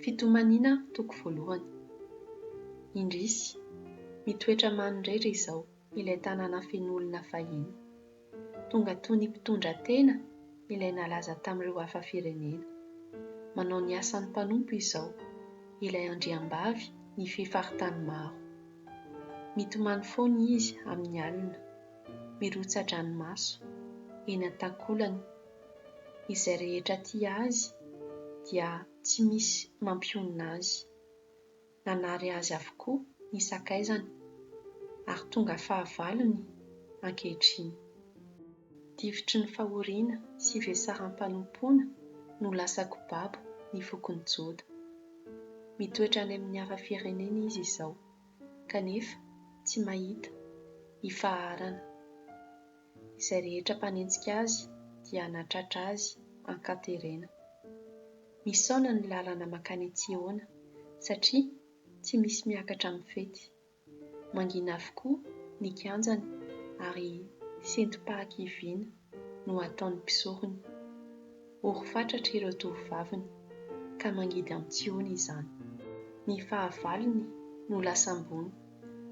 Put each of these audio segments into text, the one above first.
Fitomaniana toko voalohany. Indrisy, mitoetra manirery izao ilay tanàna feno olona fahiny. Tonga toy ny mpitondra tena ilay nalaza tamin'ireo hafa firenena. Manao ny asan'ny mpanompo izao ilay andriambavy nifehy faritany maro. Mitomany foana izy amin'ny alina, mirotsa-dranomaso eny an-takolany. Izay rehetra tia azy dia tsy misy mampionona azy. Nanary azy avokoa ny sakaizany ary tonga fahavalony ankehitriny. Difotry ny fahoriana sy vesaram-panompoana no lasa-ko babo ny fokon'i Joda. Mitoetra any amin'ny hafa firenena izy izao, kanefa tsy mahita ifaharana. Izay rehetra mpanenjika azy dia hanatratra azy an-katerena. Misaona ny lalana mankany Tsiôna, satria tsy misy miakatra amin'ny fety. Mangina avokoa ny kianjany ary sentom-pahakiviana no ataon'ny mpisorony. Ory fatratra ireo tovovaviny, ka mangidy amin'i Tsiôna izany. Ny fahavalony no lasa ambony,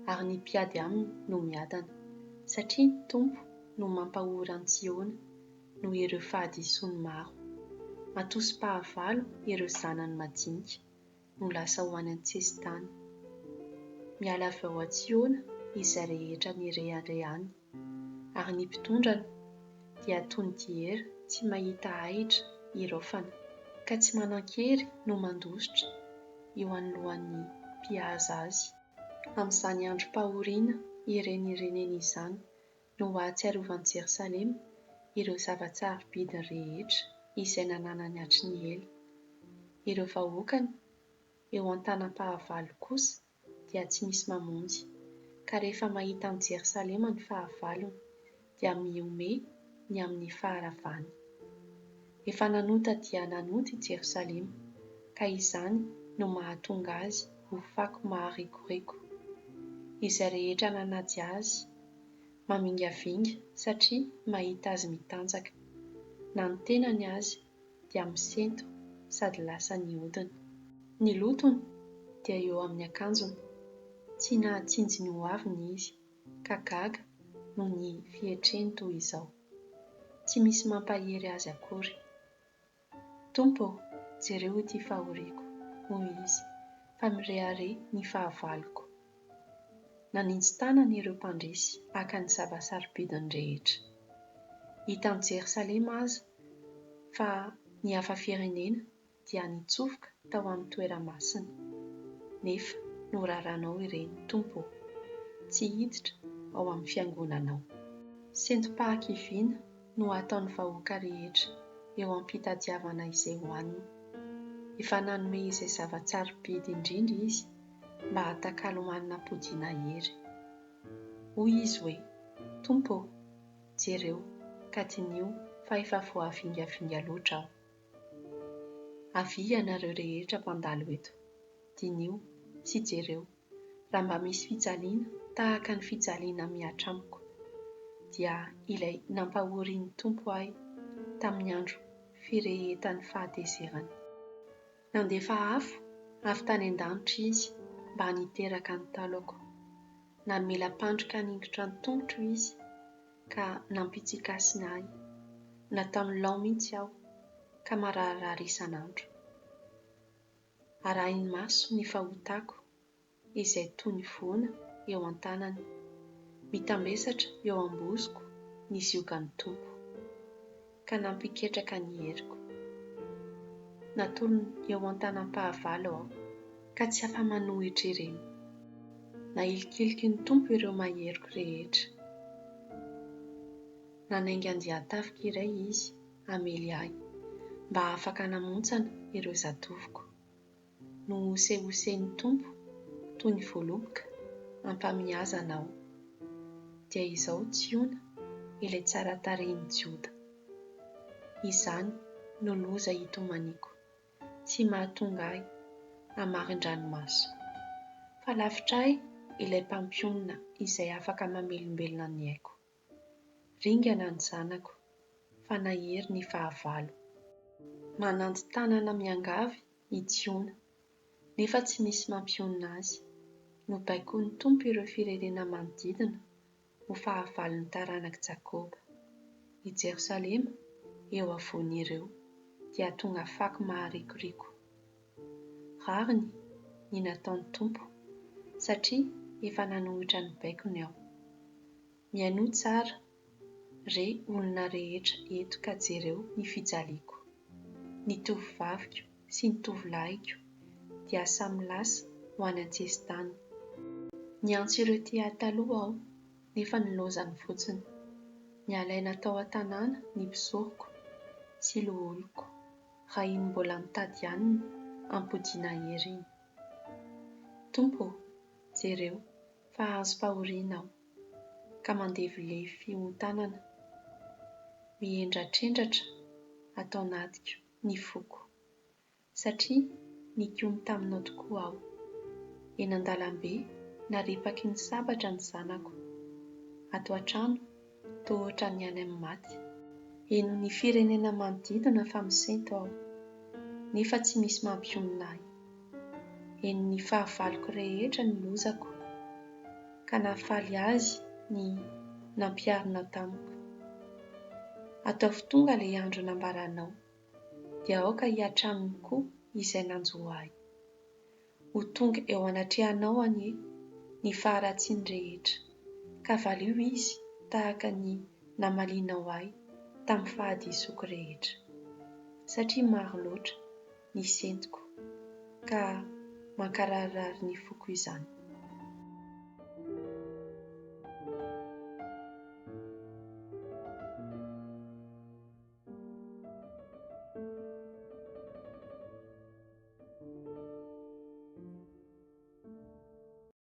ary ny mpiady aminy no miadana, satria ny Tompo no mampahory an'i Tsiôna noho ireo fahadisoany maro. Matosi-pahavalo ireo zanany madinika no lasa ho any an-tsesitany. Miala avy ao Tsiôna izay rehetra nireharehany, ary ny mpitondrany dia toy ny diera tsy mahita ahitra hiraofana, ka tsy manan-kery no mandositra eo anoloan'ny mpihaza azy. Amin'izany androm-pahoriana irenirenena izany no hahatsiarovan'i Jerosalema ireo zava-tsarobidiny rehetra izay nananany hatry ny ela. Ireo vahoakany eo an-tanam-pahavalo kosa dia tsy misy mamonjy, ka rehefa mahita an'i Jerosalema ny fahavalony, dia mihomehy ny amin'ny faharavany. Efa nanota dia nanota i Jerosalema, ka izany no mahatonga azy ho fako maharikoriko. Izay rehetra nanaja azy, mamingavinga satria mahita azy mitanjaka. Na ny tenany aza dia misento sady lasa nihodina. Ny lotony dia eo amin'ny akanjony. Tsy nahatsinjo ny hoaviny izy ka gaga noho ny fietreny toy izao. Tsy misy mampahery azy akory. Tompo ô, jereo ity fahoriako, hoy izy, fa mirehareha ny fahavaloko. Naninji-tanana ireo mpandresy haka ny zava-sarobidiny rehetra. Hitan'i Jerosalema aza fa ny hafa firenena dia nitsofoka tao amin'ny toeramasina, nefa noraranao ireny, Tompo ô, tsy hiditra ao amin'ny fiangonanao. Sentom-pahakiviana no ataon'ny vahoaka rehetra eo am-pitadiavana izay hohaniny. Efa nanome izay zava-tsarobidy indrindra izy mba hatakalo hanina am-podiana hery. Hoy izy hoe, Tompo ô, jereo ka diniho fa efa voavingavinga loatra aho. Avia ianareo rehetra mpandalo eto, diniho sy jereo raha mba misy fijaliana tahaka ny fijaliana mihatra amiko, dia ilay nampahorian'ny Tompo ahy tamin'ny andro firehetan'ny fahatezerany. Nandefa afo avy tany an-danitra izy mba niteraka ny taolako. Namela-pandrika haningotra ny tongotro izy ka nampitsikasina ahy. Nataony lao mihitsy aho ka mararirary isan'andro. Arahiny maso ny fahotako izay toy ny voana eo an-tanany. Mitambesatra eo am-bozoko ny ziogan'ny Tompo, ka nampiketraka ny heriko. Natolony eo an-tanam-pahavalo aho, ka tsy afa-manohitra ireny. Nahilikiliky ny Tompo ireo maheriko rehetra. Nanainga andian-tafika iray Izy hamely ahy, mba hahafaka hanamontsana ireo zatovoko. Nohosehosen'ny Tompo toy ny voaloboka ampamiazana aho. Dia izao Tsiona, ilay tsara tarehin'i Joda. Izany no loza itomaniako, tsy mahatonga ahy hamarin-dranomaso. Fa lavitra ahy ilay mpampionona izay afaka mamelombelona ny aiko. Ringana ny zanako, fa nahery ny fahavalo. Manantin-tanana miangavy i Tsiona. nefa tsy misy mampionona azy. Nobaikoin'ny Tompo ireo firenena manodidina ho fahavalon'ny taranak'i Jakoba. I Jerosalema, eo afovoan'ireo, dia tonga fako maharikoriko. Rariny ny nataon'ny Tompo, satria efa nanohitra ny baikony aho. Mihainoa tsara, re olona rehetra eto ka jereo ny fijaliako. Ny tovovaviko sy ny tovolahiko dia samy lasa ho any an-tsesitany. Niantso ireo tia ahy taloha aho, nefa nilaozany fotsiny. Nialaina tao an-tanàna ny mpisoroko sy loholoko, raha iny mbola nitady hanina hampodiana hery iny. Tompo ô, jereo fa azom-pahoriana aho, ka mandevilevy fihontanana. Mihendratrendratra ato anatiko ny foko, satria nikomy taminao tokoa aho. Eny an-dalambe, naripaky ny sabatra ny zanako. Ato an-trano, toa ohatran'ny any amin'ny maty. Henon'ny firenena manodidina fa misento aho, nefa tsy misy mampionona ahy. Henon'ny fahavaloko rehetra ny lozako, ka nahafaly azy ny nampiharinao tamiko. Ataovy tonga ilay andro nambaranao, dia aoka hihatra aminy koa izay nanjo ahy. Ho tonga eo anatrehanao anie ny faharatsiany rehetra, ka valio izy tahaka ny namalianao ahy tamin'ny fahadisoako rehetra, satria maro loatra ny sentiko, ka mankararirary ny foko izany.